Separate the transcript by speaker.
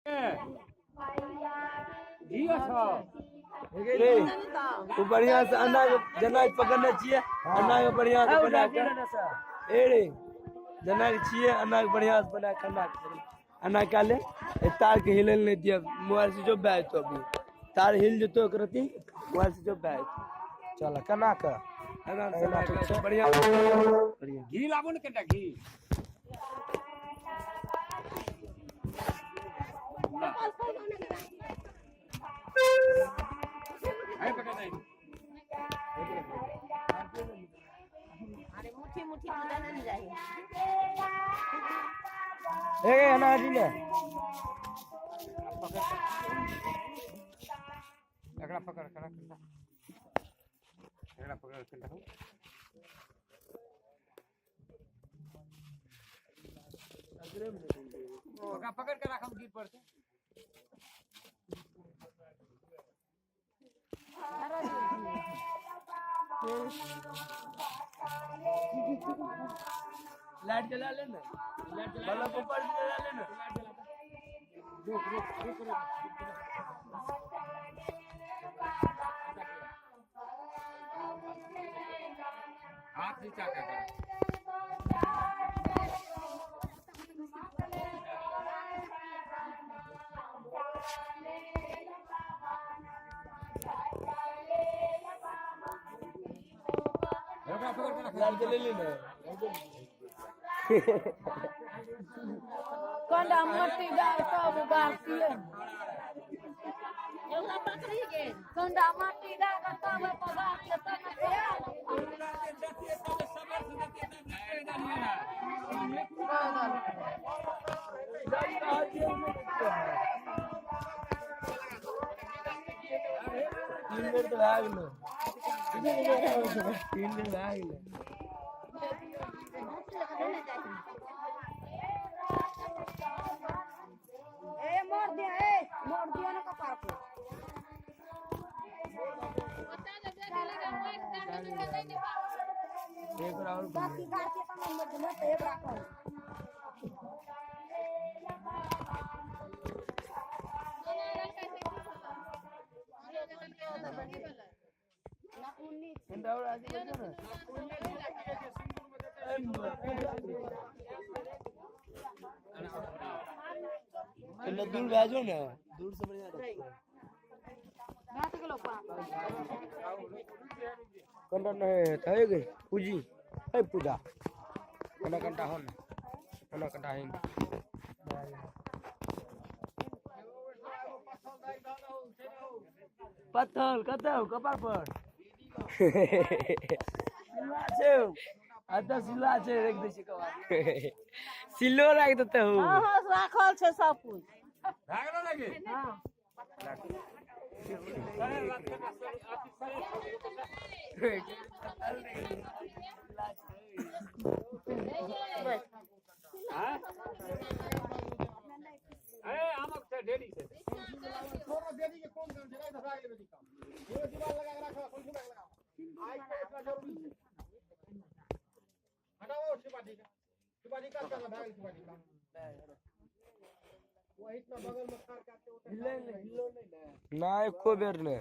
Speaker 1: रे, बढ़िया से अंडा के जेना पकड़ने छियै, अंडा के बढ़िया से बना के। ए रे, जेना के छियै, अंडा के बढ़िया से बना के अंडा के अंडा का ले। ए तार के हिलै नहीं दिया, मोबाइल से जो भए जेतौ। अभी तार हिल जेतौ एक रत्ती, मोबाइल से जो भए जेतौ।
Speaker 2: चल, केना के
Speaker 1: एना से बना के बढ़िया बढ़िया।
Speaker 3: घी लाबो ने कनिटा घी। है पकड़ नहीं।
Speaker 4: अरे, मुट्ठी मुट्ठी में लेने नहीं जाइए।
Speaker 1: ए एना जी ने।
Speaker 3: एकरा पकड़, एकरा कनिटा, एकरा पकड़ कनिटा। ओकरा पकड़ के राखम, गिर पड़तै।
Speaker 1: लाइट जला ले ना, बल्ब ऊपर से जला ले ना।
Speaker 3: रुक रुक रुक रुक। हाथ नीचा कर कर। ओकरा पकड़ के राख।
Speaker 1: लाइट जला ले ना।
Speaker 4: कंडा मट्टी डाल तब गाड़तियै। कंडा मट्टी डाल के तब ओहिपर गाड़तियै, तब ने।
Speaker 1: 3 बेर तऽ भए गेलै, 3 बेर भए गेलै।
Speaker 4: ए, मोड़ दिया, ए मोड़ दिया ना कपार को।
Speaker 1: एक बार और।
Speaker 4: बाकी गाड़तियै तब ने मत मत एक राखल।
Speaker 1: कनिटा और आगे बढ़ जाओ ना। कनिटा दूर भए जाओ ने, दूर से बढ़िया रहतै।
Speaker 4: भात गेलो पा।
Speaker 1: कनिटा नहि तऽ हे गई पूजी, हे पूजा, कनिटा कनिटा हो ने, कनिटा कनिटा हे। पत्थर कतऽ हौ? कपार पर सिलुआ छै हौ। एतऽ सिलुआ छै, राखि दै छै कपार। सिल्लो राखि देतै हौ।
Speaker 4: हाँ, राखल छै सब कुछ।
Speaker 3: भए गेलो ने की?
Speaker 4: हाँ।
Speaker 3: हाँ? ए, आमक छै, ढेरी छै।
Speaker 5: छोड़ो, बेदी के कोन काम छै? राख दे बेदी काम। एगो दीवार लगा के राखो, कोन लगा लगाओ। आइ के इतना जरूरी छै? हटाओ शिवाजी का। शिवाजी का चला भाग, शिवाजी का। वो इतना बगल में कार काटते।
Speaker 1: हिलै नहि, हिलो नहि ने। ना, एको बेर नहि।